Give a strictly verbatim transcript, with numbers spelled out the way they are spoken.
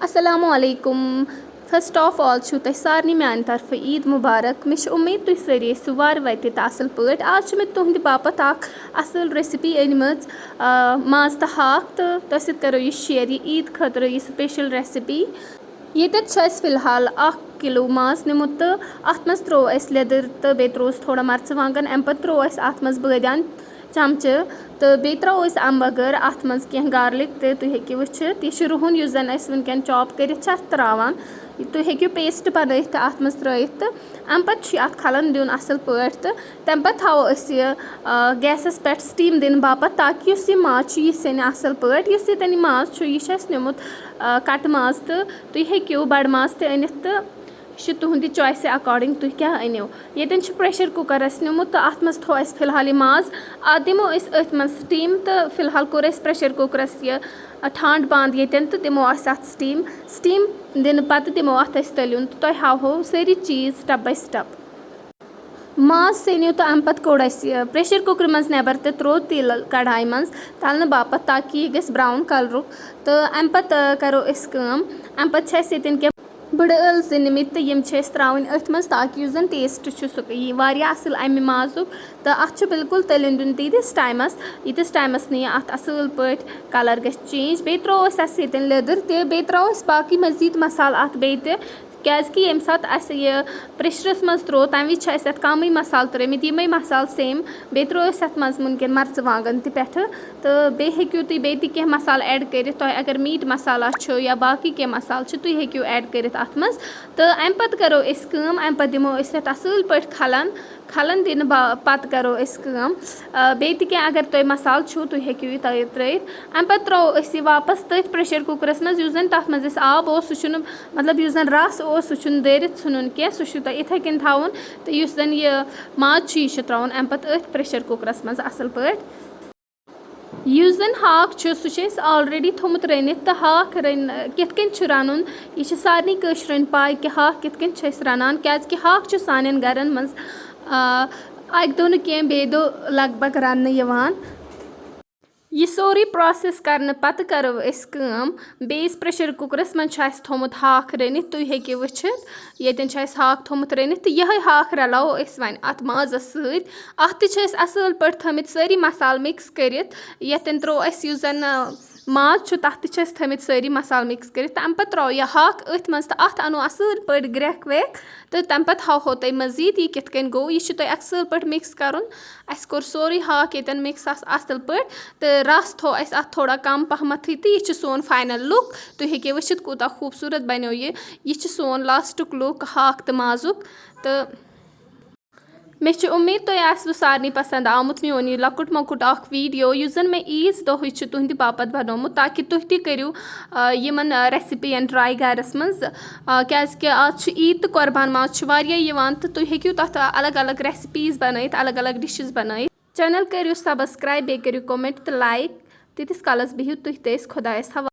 السلام علیکم۔ First of all چھُو تۄہہِ سارنٕے میٛانہِ طرفہٕ عیٖد مُبارک۔ مےٚ چھِ اُمید تُہۍ سٲری ٲسِو وارٕ وَتہِ تہٕ اَصٕل پٲٹھۍ۔ آز چھِ مےٚ تُہٕنٛدِ باپَتھ اَکھ اَصٕل recipe أنۍ مٕژ، آ، ماز تہٕ ہاکھ، تہٕ تۄہہِ سۭتۍ کَرو یہِ share، یہِ عیٖد خٲطرٕ یہِ special recipe۔ ییٚتٮ۪تھ چھُ اَسہِ فی الحال اَکھ کِلوٗ ماز نیُمُت تہٕ اَتھ منٛز ترٛوو اَسہِ لیٚدٕر تہٕ بیٚیہِ ترٛووُس تھوڑا مَرژٕوانٛگَن۔ اَمہِ پَتہٕ ترٛوو اَسہِ اَتھ منٛز بٲدیان چمچہٕ، تہٕ بیٚیہِ ترٛاوو أسۍ اَمہِ بغٲر اَتھ منٛز کینٛہہ garlic تہِ، تُہۍ ہیٚکِو وٕچھِتھ۔ یہِ چھُ رُہُن یُس زَن اَسہِ وٕنکٮ۪ن chop کٔرِتھ چھِ اَتھ ترٛاوان۔ یہِ تُہۍ ہیٚکِو paste بَنٲیِتھ تہٕ اَتھ منٛز ترٛٲیِتھ، تہٕ اَمہِ پَتہٕ چھُ یہِ اَتھ کھَلَن دیُن اَصٕل پٲٹھۍ، تہٕ تَمہِ پَتہٕ تھاوو أسۍ یہِ، آ، gasس پٮ۪ٹھ steam دِنہٕ باپَتھ، تاکہِ یُس یہِ ماز چھُ، یہِ سیٚنہِ اَصٕل پٲٹھۍ۔ یُس یہِ تَنہِ ماز چھُ، یہِ چھُ اَسہِ نیُمُت، آ، کَٹہٕ ماز، تہٕ تُہۍ ہیٚکِو بَڑٕ ماز تہِ أنِتھ، تہٕ یہِ چھُ تُہٕنٛدِ choiceہِ according تُہۍ کیٛاہ أنِو۔ ییٚتٮ۪ن چھُ pressure cooker اَسہِ نیُمُت تہٕ اَتھ منٛز تھوٚو اَسہِ فی الحال یہِ ماز۔ اَتھ دِمو أسۍ أتھۍ منٛز steam تہٕ فی الحال کوٚر اَسہِ pressure cookerس یہِ، آ، ٹھانٛڈ بنٛد ییٚتٮ۪ن تہٕ دِمو أسۍ اَتھ steam۔ Steam دِنہٕ پَتہٕ دِمو اَتھ أسۍ تٔلیُن تہٕ تۄہہِ ہاوہو سٲری چیٖز step by step۔ ماز سیٚنیو تہٕ اَمہِ پَتہٕ کوٚڑ اَسہِ یہِ pressure cookerٕ منٛز نٮ۪بر تہٕ ترٛوو تیٖل کڑایہِ منٛز تَلنہٕ باپَتھ، تاکہِ یہِ گژھِ brown colourُک۔ تہٕ اَمہِ پَتہٕ، آ، کَرو أسۍ کٲم۔ اَمہِ پَتہٕ چھِ اَسہِ ییٚتٮ۪ن کینٛہہ بٕڈٕ ٲلہٕ زٕ نِمٕتۍ تہٕ یِم چھِ أسۍ ترٛاوٕنۍ أتھۍ منٛز، تاکہِ یُس زَن taste چھُ، سُہ یی واریاہ اَصٕل اَمہِ مازُک۔ تہٕ اَتھ چھُ بالکل تٔلیُن دیُن تیٖتِس ٹایمَس، ییٖتِس ٹایمَس نہٕ یہِ اَتھ اَصٕل پٲٹھۍ colour گژھِ change۔ بیٚیہِ ترٛوو اَسہِ اَتھ سۭتۍ لیٚدٕر تہِ، بیٚیہِ ترٛاوو أسۍ باقٕے مٔزیٖد مصالہٕ اَتھ بیٚیہِ تہِ، کیٛازِکہِ ییٚمہِ ساتہٕ اَسہِ یہِ pressureس منٛز ترٛوو، تَمہِ وِزِ چھِ اَسہِ اَتھ کَمٕے مصالہٕ ترٛٲومٕتۍ، یِمَے مصالہٕ same۔ بیٚیہِ ترٛوو اَسہِ اَتھ منٛز وٕنکٮ۪ن مَرژٕوانٛگَن تہِ پٮ۪ٹھٕ۔ تہٕ بیٚیہِ ہیٚکِو تُہۍ بیٚیہِ تہِ کینٛہہ مصالہٕ add کٔرِتھ، تۄہہِ اگر meat مصالہ چھُ یا باقٕے کینٛہہ مصالہٕ چھِ، تُہۍ ہیٚکِو add کٔرِتھ اَتھ منٛز۔ تہٕ اَمہِ پَتہٕ کَرو أسۍ کٲم، اَمہِ پَتہٕ دِمو أسۍ اَتھ اَصٕل پٲٹھۍ کھَلَن۔ کھَلَن دِنہٕ با-، پَتہٕ کَرو أسۍ کٲم، آ، بیٚیہِ تہِ کینٛہہ اگر تۄہہِ مصالہٕ چھُو، تُہۍ ہیٚکِو یہِ تۄہہِ ترٛٲیِتھ۔ اَمہِ پَتہٕ ترٛاوو أسۍ یہِ واپَس تٔتھۍ pressure cookerس منٛز، یُس زَن تَتھ منٛز اَسہِ آب اوس، سُہ چھُنہٕ، مطلب، یُس زَن رَس اوس، سُہ چھُنہٕ دٲرِتھ ژھٕنُن کینٛہہ، سُہ چھُ تۄہہِ یِتھَے کٔنۍ تھاوُن۔ تہٕ یُس زَن یہِ ماز چھُ، یہِ چھُ ترٛاوُن اَمہِ پَتہٕ أتھۍ pressure cookerس منٛز اَصٕل پٲٹھۍ۔ یُس زَن ہاکھ چھُ، سُہ چھُ اَسہِ already تھوٚمُت رٔنِتھ، تہٕ ہاکھ رٔنۍ-، کِتھ کٔنۍ چھُ رَنُن، یہِ چھِ سارنٕے کٲشرٮ۪ن پَے کہِ ہاکھ کِتھ کٔنۍ چھِ أسۍ رَنان، کیٛازِکہِ ہاکھ چھُ سانٮ۪ن گَرَن منٛز، آ، اَکہِ دۄہ نہٕ کینٛہہ، بیٚیہِ دۄہ لگ بگ رَننہٕ یِوان۔ یہِ سورُے process کَرنہٕ پَتہٕ کَرو أسۍ کٲم، بیٚیِس pressure cookerس منٛز چھُ اَسہِ تھوٚمُت ہاکھ رٔنِتھ، تُہۍ ہیٚکِو وٕچھِتھ، ییٚتٮ۪ن چھُ اَسہِ ہاکھ تھوٚمُت رٔنِتھ، تہٕ یِہوٚے ہاکھ رَلاوو أسۍ وۄنۍ اَتھ مازَس سۭتۍ۔ اَتھ تہِ چھِ اَسہِ اَصٕل پٲٹھۍ تھٲمٕتۍ سٲری مصالہٕ mix کٔرِتھ، یَتٮ۪ن ترٛوو اَسہِ یُس زَن، آ، ماز چھُ، تَتھ تہِ چھِ اَسہِ تھٲمٕتۍ سٲری مصالہٕ mix کٔرِتھ، تہٕ اَمہِ پَتہٕ ترٛاوو یہِ ہاکھ أتھۍ منٛز، تہٕ اَتھ اَنو اَصٕل پٲٹھۍ گرٛٮ۪کھ وٮ۪کھ، تہٕ تَمہِ پَتہٕ ہاوہو تۄہہِ مٔزیٖد یہِ کِتھ کٔنۍ گوٚو۔ یہِ چھُ تۄہہِ اَصٕل پٲٹھۍ mix کَرُن۔ اَسہِ کوٚر سورُے ہاکھ ییٚتٮ۪ن mix اَس-، اَصٕل پٲٹھۍ، تہٕ رَس تھوٚو اَسہِ اَتھ تھوڑا کَم پَہمَتھٕے، تہٕ یہِ چھُ سون final look۔ تُہۍ ہیٚکِو وٕچھِتھ، کوٗتاہ خوٗبصوٗرت بَنیو یہِ۔ یہِ چھُ سون lastُک look ہاکھ تہٕ مازُک۔ تہٕ مےٚ چھِ اُمید، تۄہہِ آسِوٕ سارنٕے پَسنٛد آمُت میون یہِ لۄکُٹ مۄکُٹ اَکھ video، یُس زَن مےٚ عیٖذ دۄہٕے چھُ تُہٕنٛدِ باپَتھ بَنومُت، تاکہِ تُہۍ تہِ کٔرِو، آ، یِمَن، آ، recipeیَن try گَرَس منٛز۔ آ، کیٛازِکہِ آز چھُ عیٖد تہٕ قۄربان ماز چھُ واریاہ یِوان، تہٕ تُہۍ ہیٚکِو تَتھ الگ الگ recipes بَنٲیِتھ، الگ الگ dishes بَنٲیِتھ۔ Channel کٔرِو subscribe، بیٚیہِ کٔرِو comment تہٕ like۔ تیٖتِس کالَس بِہِو تُہۍ تہٕ أسۍ خۄدایَس حوالہٕ۔